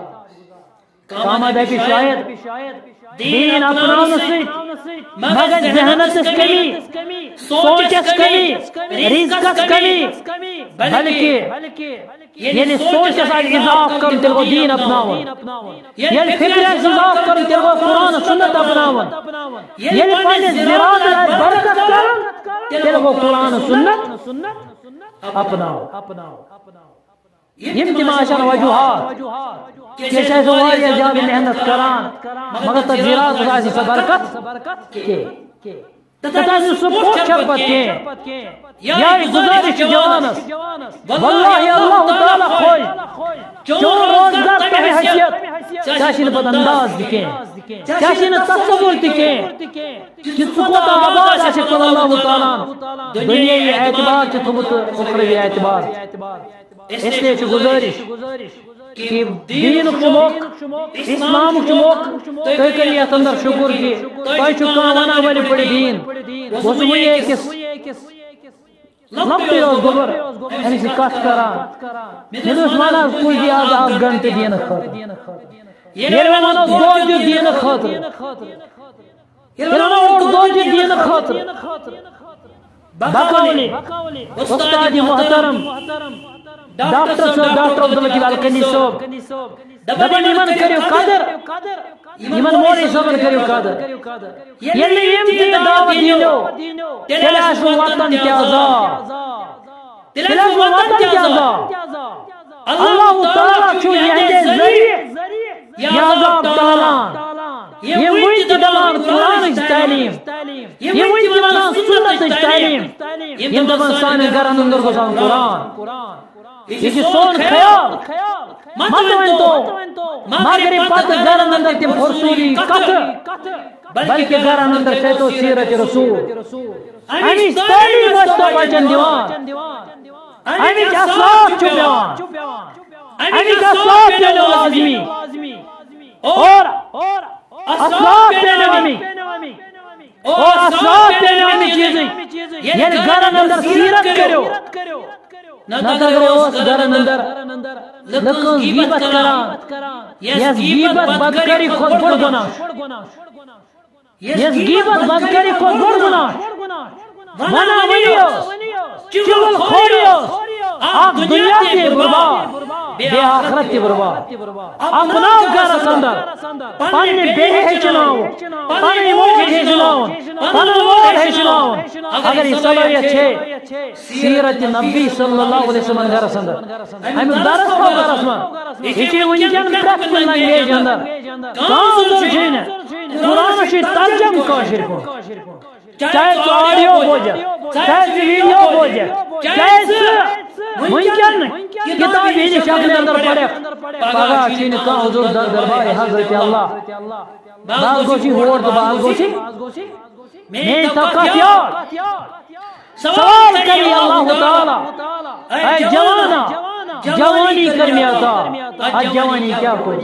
کانٛہہ ما دَپہِ شاید دیٖن اپناونہٕ سۭتۍ ما گژھِ ذہنس کمی، سونچس کمی، رزقس کمی، بلکہ ییٚلہِ سونچس آسہِ اضافہٕ کرُن، تیٚلہِ گوٚو دیٖن اپناوُن۔ ییٚلہِ فکرِ آسہِ اضافہٕ کرُن، تیٚلہِ گوٚو قرآن سنت اپناوُن۔ ییٚلہِ پننِس زِراتس آسہِ برکت کرُن، تیٚلہِ گوٚو قرآن سنت اپناوُن۔ یِم تہِ ما آسن وجوہات کہِ أسۍ آسو واریاہ زیادٕ محنت کران، مگر تتھ زِراتس آسہِ نہٕ سۄ برکت کینٛہہ۔ تتھ آسہِ نہٕ سُہ پوٚٹ چھپت کینٛہہ۔ یا یہِ گُزٲرِش چھِ جوانس، واللہ اللہ تعالیٰ خۄش، چون روزگار تمہِ حیثیت، ژےٚ آسی نہٕ پتہٕ انداز تہِ کینٛہہ، ژےٚ آسی نہٕ تصور تہِ کینٛہہ کہِ ژٕ کوٗتاہ آباد آسکھ، اللہ تعالیٰ ہن دُنیاوی اعتبار تہِ تھوٚمُت تہٕ اُخروی اعتبار۔ اس لیے چھِ گُزٲرِش کہِ دیٖنُک چھُ موقعہٕ، اِسلامُک چھُ موقعہٕ، تُہۍ کٔرِو یَتھ اندر شُکُر کہِ تۄہہِ چھُ کانٛہہ وَنان ؤلِو پٔرِو دیٖن۔ بہٕ اوسُس وٕنی أکِس لۄکٹُے اوس گوٚبُر، أمِس سۭتۍ کَتھ کَران۔ مےٚ دوٚپُس وَن حظ کُس دی آز اَکھ گھنٹہٕ دیٖنہٕ خٲطرٕ۔ ییٚلہِ وۄنۍ وَنو دۄہ دیُت دیٖنہٕ خٲطرٕ، تیٚلہِ وَنو اوٚڑ دۄہ دیُت دیٖنہٕ خٲطرٕ۔ بقالی، استاد محترم، ڈاکٹر صٲب، ڈاکٹر عبداللطیف القنی صٲب، دپان یِمن کٔرِو قدر، یِمن مولوی صٲبن کٔرِو قدر۔ ییٚلہِ نہٕ یِم تہِ یہِ دعوت دِنو، تیٚلہِ آسہِ نہٕ وطن تہِ آزاد۔ تیٚلہِ آسہِ نہٕ وطن تہِ آزاد۔ اللہ تعالیٰ چھُ یِہنٛدِ ذٔریعہٕ یہِ عذاب ٹالان۔ یِم وٕنہِ تہِ دِوان قرآنٕچ تعلیٖم، یِم وٕنہِ تہِ وَنان سُنتٕچ تعلیٖم، یِم دَپان سانٮ۪ن گَرَن اندر گوٚژھ آسُن قرآن۔ یہِ چھُ سون خیال۔ مَتہٕ ؤنۍ تو مغرب پتہٕ گَرَن اندر تِم فرسوٗری کَتھٕ، بلکہِ گَرَن اندر چھے تو سیرت رسول۔ اَمِچ تعلیٖم ٲسۍ تو بَچَن دِوان، اَمِچ اصلاح چھُ پٮ۪وان، اَمِچ اصلاح پٮ۪وان لازمی۔ اور اصلاح پٮ۪وان اَمِچ، اور اصلاح پٮ۪وان اَمہِ چیٖزٕچ۔ ییٚلہِ گَرَن اندر سیرت کٔرِو، نَتہٕ اگر اوس گَرَن اندر لُکَن غیبت کران، یَس غیبت بدکٲری کھۄتہٕ بوٚڑ گۄناہ چھُ۔ یَس غیبت بدکٲری کھۄتہٕ بوٚڑ گۄناہ چھُ۔ وَنان ؤنِو، چُغل خوری اوس، اکھ دُنیا تہِ برباد، بیٚیہِ آخرت تہِ برباد۔ اکھ گۄناہ گَرَس اندر، پننہِ بیٚنہِ ہیٚچھناوُن، پنٕنۍ موج ہیٚچھناوُن، پنُن مول ہیٚچھناوُن۔ اگر یہِ صلٲحیت چھے، سیرت نبی صلی اللہ علیہ وسلم گَرَس اندر، اَمیُک درس تھاو گَرَس منٛز۔ یہِ چھِ وٕنکٮ۪ن پرٛٮ۪تھ کُنہِ لنگویج اندر۔ کانٛہہ زوٚن چھُے نہٕ۔ قرآنَس چھُے ترجمہٕ کٲشِر پٲٹھۍ۔ چاہے ژٕ آڈیو بوزکھ، چاہے ژٕ ویڈیو بوزکھ، چاہے ژٕ وٕنکٮ۪ن کِتابہِ ہِنٛدِ شکلہِ اندر پرکھ، پگاہ چھُے نہٕ کانٛہہ حضور در-، دربارِ حضرت اللہ۔ بہٕ حظ گوٚژھ یہِ ہور تہٕ بہٕ حظ گوٚژھ یہِ۔ میٛٲنۍ تھاو کتھ یاد۔ سوال کرِ اللہ تعالیٰ، اے جوانا، جوانی کر مےٚ عطا۔ اتھ جوانی کیٛاہ کوٚر؟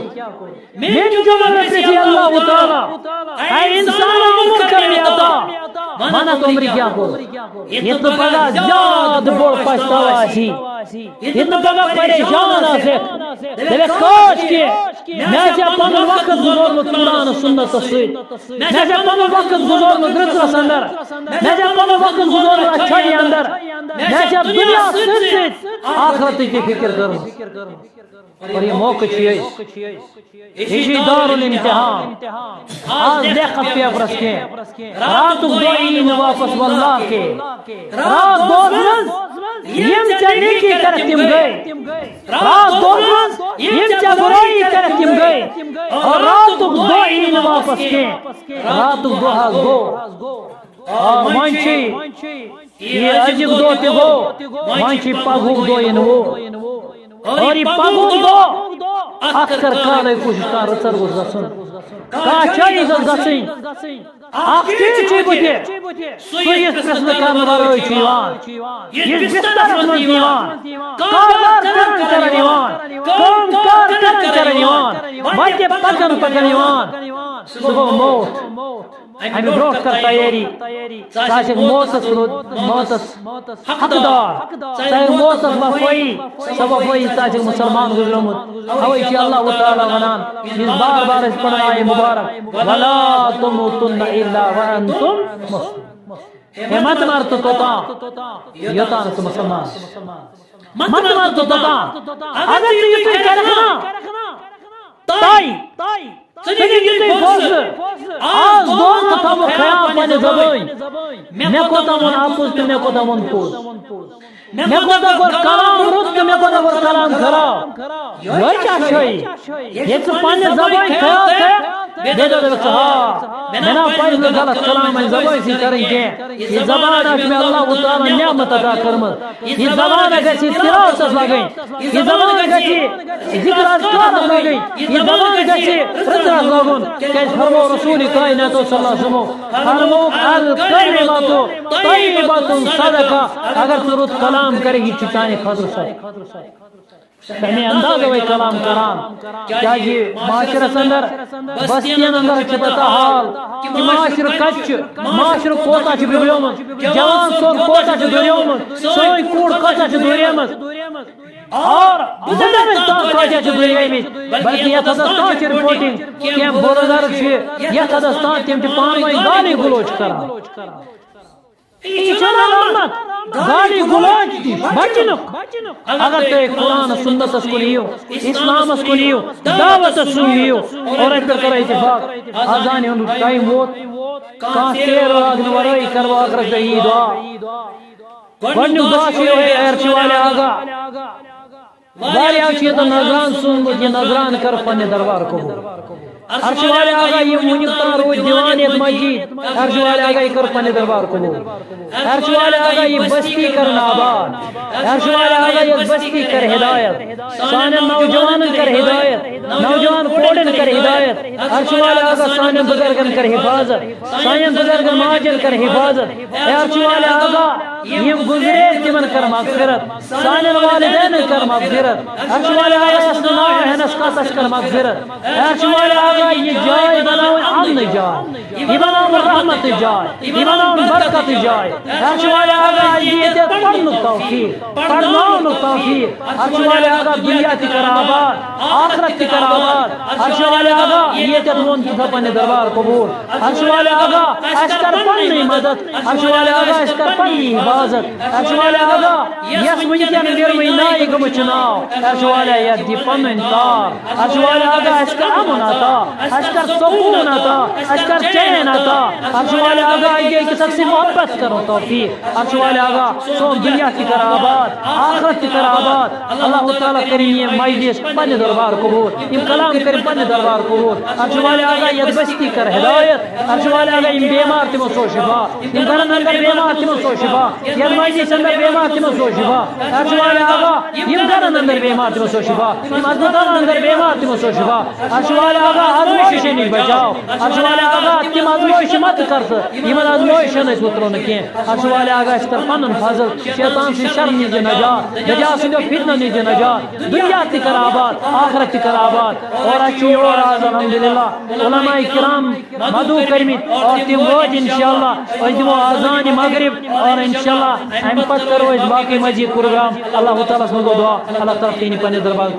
میٛانہِ جوانہ پرٛژھِ اللہ تعالیٰ، اے انسان، عمر کر مےٚ عطا۔ ونتھ عمرِ کیٛاہ کوٚر؟ ییٚتہِ نہٕ پگاہ زیادٕ بوٚڑ پچھتاوا آسی۔ ییٚتہِ نہٕ پگاہ پریشان آسکھ۔ دپکھ کاش کہِ مےٚ آسہِ ہا پنُن وقت گُزورمُت قرآن سنتس سۭتۍ۔ مےٚ آسہِ ہا پنُن وقت گُزورمُت رٕژس اندر۔ مےٚ آسہِ ہا پنُن وقت گُزورمُت اتھ چھۄڈِ اندر۔ مےٚ آسہِ ہا دُنیا سۭتۍ سۭتۍ آخرتٕچ تہِ فکر کٔرمٕژ۔ اور یہِ موقعہٕ چھُ یہِ۔ یہِ چھُ دارالامتحان۔ آز لیکھ اتھ پیپرس کینٛہہ۔ راتُک دۄہ یی نہٕ واپس واللہ کے۔ رات دۄہس منٛز یِم ژےٚ نیکی کرکھ تِم گٔے۔ رات دۄہس منٛز یِم ژےٚ برٲیی کرکھ تِم گٔے۔ اور راتُک دۄہ یی نہٕ واپس کینٛہہ۔ راتُک دۄہ حظ گوٚو۔ آ، وۄنۍ چھُے یہِ أزیُک دۄہ تہِ گوٚو، وۄنۍ چھُے پگہُک دۄہ یِنہٕ وول۔ اور یہِ پگہُک دۄہ، اتھ کر کالے کوٗشش کانٛہہ رٕژر گوٚژھ گژھُن۔ کانٛہہ چھا یہِ گژھِ گژھٕنۍ؟ اکھ چیٖز چھُے بہٕ تہِ، سُہ یُس پرٛژھنہٕ کرنہٕ ورٲے چھُ یِوان، یُس بسترس منٛز یِوان، کاربار کران کران یِوان، کٲم کار کران کران یِوان، وتہِ پکان پکان یِوان، سُہ گوٚو موت۔ امہِ برونٛٹھ کر تیٲری۔ ژٕ آسکھ موتس رود، موتس حقدار۔ ژٕ آسکھ موتس وفٲیی، سۄ وفٲیی ژٕ آسکھ مسلمان گُزریومُت۔ اوے چھِ اللہ تعالیٰ ونان، یُس بار بار أسۍ پران آیہِ مبارک، "ولا تموتن الا وانتم مسلمون۔" ہے، مت مر ژٕ توٚتام، یوٚتام نہٕ ژٕ مسلمان۔ مت مر ژٕ توٚتام۔ اگر ژٕ یِتھُے کرکھ نا، تۄہہِ، ژٕ نِکھ یِتھُے فٲصلہٕ، آز دۄہ نہٕ تھاوُکھ خیال پننہِ زبٲنۍ، مےٚ کوتاہ ووٚن اپُز تہٕ مےٚ کوتاہ ووٚن پوٚز، مےٚ کوتاہ کوٚر کلام رُت تہٕ مےٚ کوتاہ کوٚر کلام خراب۔ یِہوٚے چھا چھٲیی؟ ییٚلہِ ژٕ پننہِ زبٲنۍ خیال تھٲیکھ، بیٚیہِ دَپکھ ژٕ، "آ، مےٚ نا پَزِ نہٕ غلط کلام وۄنۍ زبٲنۍ سۭتۍ کَرٕنۍ کینٛہہ۔ یہِ زبان آسہِ مےٚ اللہ تعالیٰ ہن نعمت عطا کٔرمٕژ۔ یہِ زبان گژھِ تلاوتس لگٕنۍ۔ یہِ زبان گژھِ ذکر اذکارس لگٕنۍ۔ یہِ زبان گژھِ رٕژرس لگُن۔" کیازِ فرموو رسول کائنات صلی اللہ علیہ وسلم، فرموو، "الکلمۃ طیبۃ صدقہ۔" اگر ژٕ رُت کلام کرکھ، یہِ چھُ چانہِ خٲطرٕ صدقہ۔ تمے انداز اوے کلام کران۔ کیازِ معاشرس اندر، بستین اندر چھِ پتہ حال کہ معاشرٕ کتہِ چھُ، معاشرٕ کوتاہ چھُ بگڑیومُت، جوان سون کوتاہ چھُ دوریومُت، سٲنۍ کوٗر کۭژاہ چھِ دوریمٕژ۔ اور بزرگ تام کۭتیاہ چھِ دوریمٕتۍ، بلکہ یتھ حدس تام چھِ رپورٹنگ، کینٛہہ بزرگ چھِ یتھ حدس تام تِم چھِ پانہٕ ؤنۍ گالی گلوچ کران۔ یہِ چھُنہٕ رحمت، گالی گلوچ تہِ بچنُک۔ اگر تُہۍ قرآن سنتس کُن یِیِو، اسلامس کُن یِیِو، دعوتس کُن یِیِو، اور اَتہِ پٮ۪ٹھ کرو اتفاق۔ اذانہِ ہُنٛد ٹایم ووت، کانٛہہ ژیر لاگنہٕ ورٲے کرو ٲخرس دۄہ یی دعا۔ گۄڈٕنیُک دعا چھُ یِہوٚے، عرش والے آقا، واریاہ چھِ ییٚتٮ۪ن نذران سوٗزمُت، یہِ نذران کر پننہِ دربار قبول۔ عرش والے آقا، یِم وٕنیُک تام روٗدۍ دیوان یتھ مسجد، عرش والے آقا، یہِ کر پننہِ دربار قبول۔ عرش والے آقا، یہِ بستی کرن آباد۔ عرش والے آقا، یتھ بستی کر ہدایت۔ سانٮ۪ن نوجوانن کر ہدایت۔ نوجوان کورٮ۪ن کر ہدایت۔ عرش والے آقا، سانٮ۪ن بزرگن کر حفاظت۔ سانٮ۪ن بزرگن ماجن کر حفاظت۔ اے عرش والے آقا، یِم گُزرے تِمن کر مغفرت۔ سانٮ۪ن والدینن کر مغفرت۔ عرش والے آقا، یس نہٕ ناو ہٮ۪نس کانٛہہ، تس کر مغفرت۔ عرش والے آقا، یہِ جاے بناوٕنۍ امنٕچ جاے، یہِ بناوُن رحمتٕچ جاے، یہِ بناوُن برکتٕچ جاے۔ عرش والے آقا، یہِ ییٚتٮ۪تھ پرنُک توفیق، پرناونُک توفیق۔ عرش والے آقا، دُنیا تہِ کر آباد، آخرت تہِ کر آباد۔ عرش والے آقا، یہِ ییٚتٮ۪تھ ووٚن تہِ تھاو پننہِ دربار قبول۔ عرش والے آقا، اَسہِ کر پننٕے مدد۔ عرش والے آقا، اَسہِ کر پننی حفاظت۔ عرش والے آقا، یس وٕنکٮ۪ن ویروٕنۍ ناوِ گٔمٕژ چھِ ناو، عرش والے یتھ دِ پنٕنۍ تار۔ عرش والے آقا، اَسہِ کر امن عطا، اَسہِ کر سکوٗن عطا، اَسہِ کر چین عطا۔ عرش والے آقا، اَکہِ أکِس اکھ سۭتۍ محبت کرو توفیق۔ عرش والے آقا، سون دُنیا تہِ کر آباد، آخرت تہِ کر آباد۔ اللہ تعالیٰ کٔرِن یہِ مجلس پننہِ دربار قبول، یِم کلام کٔرِن پننہِ دربار قبول۔ عرش والے آقا، یتھ بستی کر ہدایت۔ عرش والے آقا، یِم بیمار تِمن سوز شفا، یِم گرن اندر بیمار تِمن سوز شفا، یتھ مجلس اندر بیمار تِمن سوز شفا۔ عرش والے آقا، یِم گرن اندر بیمار تِمن سوز شفا، یِم ہسپتالن اندر بیمار تِمن سوز شفا۔ عرش والے آقا، آزمٲیشہِ نِش بچاو۔ عرش والے آقا، تِم آزمٲیشہِ مت کر ژٕ، یِمن آزمٲیشن أسۍ وُترو نہٕ کینٛہہ۔ عرش والے آقا، اَسہِ کر پنُن فضل، شیطان سٕنٛدِ شرٕ نِش دِ نجات، دجال سٕنٛدیو فتنو نِش دِ نجات، دُنیا تہِ کر آباد، آخرت تہِ کر آباد۔ اور اَسہِ چھُ یور آز الحمدللہ علماء کرام مدعو کٔرمٕتۍ اور تِم وٲتۍ انشاءاللہ۔ أسۍ دِمو اذانِ مغرب اور انشاءاللہ امہِ پتہٕ کرو أسۍ باقٕے مزید پروگرام۔ اللہ تعالیٰ ہس منٛز گوٚو دعا، اللہ تعالیٰ تھٲینی پننِس دربارس